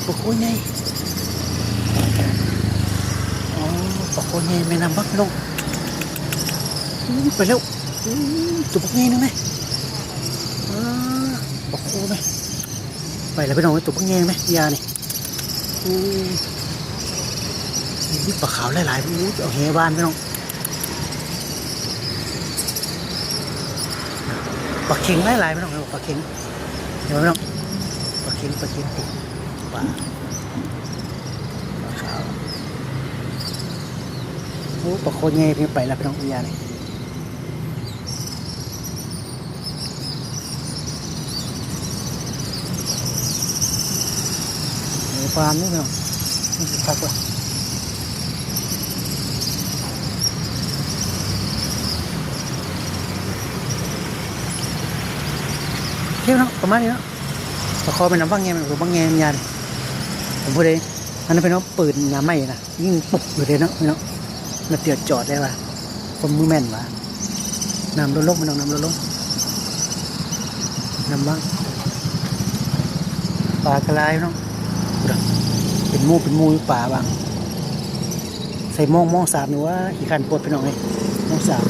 ປາໂຄໃຫຍ່ ອໍ ປາໂຄໃຫຍ່ແມ່ນ້ຳວັງພີ່ນ້ອງ. ອູ້ ໄປແລ້ວ. ອູ້ ຕົວບັກໃຫຍ່ໜຶ່ງເດ້. ອາ ປາໂຄແມ່ ໄປແລ້ວພີ່ນ້ອງເອີຍ ຕົວບັກໃຫຍ່ແມ່ ອີ່ຫຍັງນີ້. ອູ້ ມີປາຂາວຫຼາຍໆ. ອູ້ ເອົາແຫຫວ່ານພີ່ນ້ອງ. ປາເຂັງຫຼາຍໆ ພີ່ນ້ອງ ປາເຂັງ ເຫັນບໍ່ພີ່ນ້ອງ? ປາເຂັງ ປາເຂັງ ປາ ປາຂາວ. ໂອ້ ປາໂຄໃຫຍ່ ໄປແລ້ວພີ່ນ້ອງ ອີ່ຫຍັງນີ້. ເອີ ປານີ້ເນາະ ມັນຊິຄັກວ່າ ໂອເຄເນາະ ປະມານນີ້ເນາະ. ປາຄໍແມ່ນ້ຳວັງໃຫຍ່ ແມ່ນບໍ່ ບັກໃຫຍ່ ມັນຍາວນີ້ ເຫັນບໍ່ເດ້. ອັນນັ້ນເປັນວ່າປືນໜ້າໄມ້ນະ ຍິງປຸບໂລດເດ້ເນາະ ເນາະ. ນັດດຽວຈອດໄດ້ວ່າ ຄົນມືແມ່ນວ່າ. ນ້ຳລົດລົງພີ່ນ້ອງ ນ້ຳລົດລົງ ນ້ຳວັງ. ປາກະຫຼາຍພີ່ນ້ອງ ເປັນໝູ່ເປັນໝູ່ຢູ່ ປາບາງ. ໃສ່ມອງ ມອງສາມນີ້ວ່າ ຂີ້ຄ້ານປົດພີ່ນ້ອງເອີຍ ມອງສາມ.